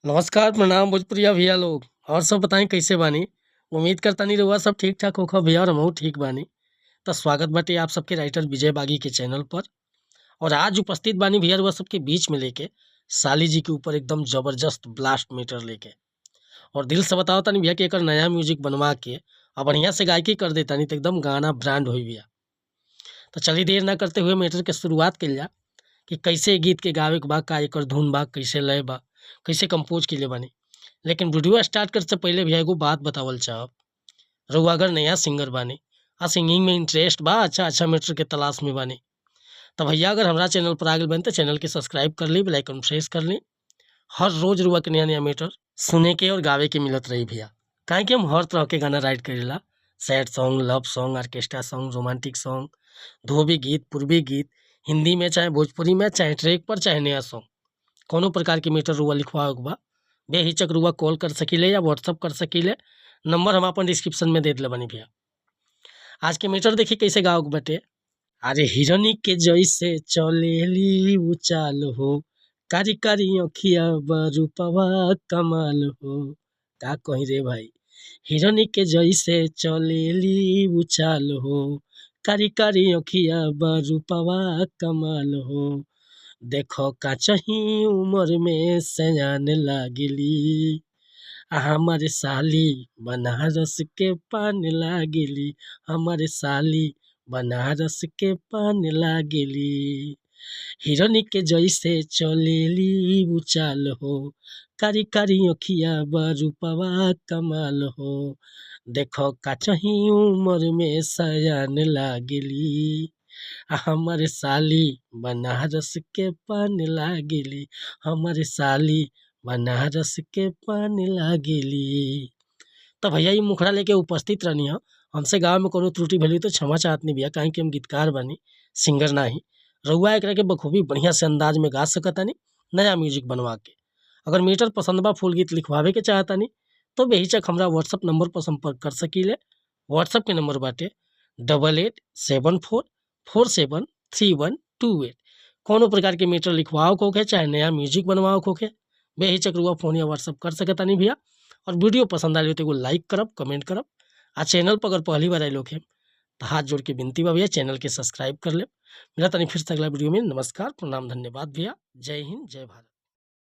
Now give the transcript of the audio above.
नमस्कार, प्रणाम भोजपुरिया भैया लोग। और सब बताई कैसे बानी? उम्मीद करतानी रउआ सब ठीक-ठाक होखब भैया और हमहू ठीक बानी। त स्वागत बाटे आप सबके राइटर विजय बागी के चैनल पर। और आज उपस्थित बानी भैया रउआ सबके बीच में लेके साली जी के ऊपर एकदम जबरदस्त ब्लास्ट मीटर लेके। और दिल से बताओ तानी भैया कि एकर नया म्यूजिक बनवा के आ बढ़िया से गायकी कर देतानी त एकदम गाना ब्रांड होई भैया। तो चलिए देर ना करते हुए मैटर के शुरुआत कइल जा कि कैसे गीत के गावे के बा, का एकर धुन बा, कैसे लय बा, कैसे कंपोज कइले बानी। लेकिन वीडियो स्टार्ट करे से पहिले भैया एगो बात बतावल चाहब। रउआ अगर नया सिंगर बानी आ सिंगिंग में इंटरेस्ट बा, अच्छा-अच्छा मैटर के तलाश में बानी, त भैया अगर हमरा चैनल पर आ गइल बानी त चैनल के सब्सक्राइब कर ली, बेल आइकन प्रेस कर ली। हर रोज रउआ के नया-नया मैटर सुने के और गावे के मिलत रही भैया। काहे कि हम हर तरह के गाना राइट करेला। Sad song, love song, orchestra song, romantic song, धोबी गीत, पूर्वी गीत, हिंदी में चाहे भोजपुरी में, चाहे ट्रैक पर, चाहे नया सॉन्ग। कौनो प्रकार के मैटर रउआ लिखवावे के बा, बेहिचक रउआ कॉल कर सकीले या व्हाट्सएप कर सकीले। नंबर हम आपन डिस्क्रिप्शन में दे देले बानी भैया। आज के मैटर देखी कैसे गावे के बाटे। अरे हिरनी के जैसे चलेली उ चाल हो, कारी कारी अँखिया बा रूपवा कमाल हो। का कही रे भाई, हिरनी के जैसे चलेली उ चाल हो, कारी कारी अँखिया बा रूपवा कमाल हो। देखो काचही उमर में सयान लागेली, आ हमार साली बनारस के पान लागेली, हमार साली बनारस के पान लागेली। हिरनी के जैसे चलेली उ चाल हो, कारी कारी अँखिया बा रूपवा कमाल हो। देखो काचही उमर में सयान लागेली, आ हमर साली बनारस के पान लागेली, हमर साली बनारस के पान लागेली। त भैया ई मुखड़ा लेके उपस्थित रहनी ह। हमसे गावे में कोनो त्रुटि भइल होई त क्षमा चाहतनी भैया, काहे कि हम गीतकार बानी, सिंगर नाही। रउआ एकरा के बखूबी बढ़िया से अंदाज में गा सकतानी नया म्यूजिक बनवा के। अगर मीटर पसंद बा, फुल गीत लिखवावे के चाहतानी तो बेहिचक हमरा व्हाट्सएप नंबर पर संपर्क कर सकीले। व्हाट्सएप के नंबर बाटे 8874473128। कौनो प्रकार के मीटर लिखवावे के होखे, चाहे नया म्यूजिक बनवावे के होखे, बेहिचक रउआ फोन या व्हाट्सएप कर सकतानी भैया। और वीडियो पसंद आइल हो तो एगो लाइक करब, कमेंट करब आ चैनल पर अगर पहली बार आइल होखे त हाथ जोड़ के विनती बा भैया चैनल के सब्सक्राइब कर लेब। मिलतानी फिर से अगला वीडियो में। नमस्कार, प्रणाम, धन्यवाद भैया। जय हिंद, जय भारत।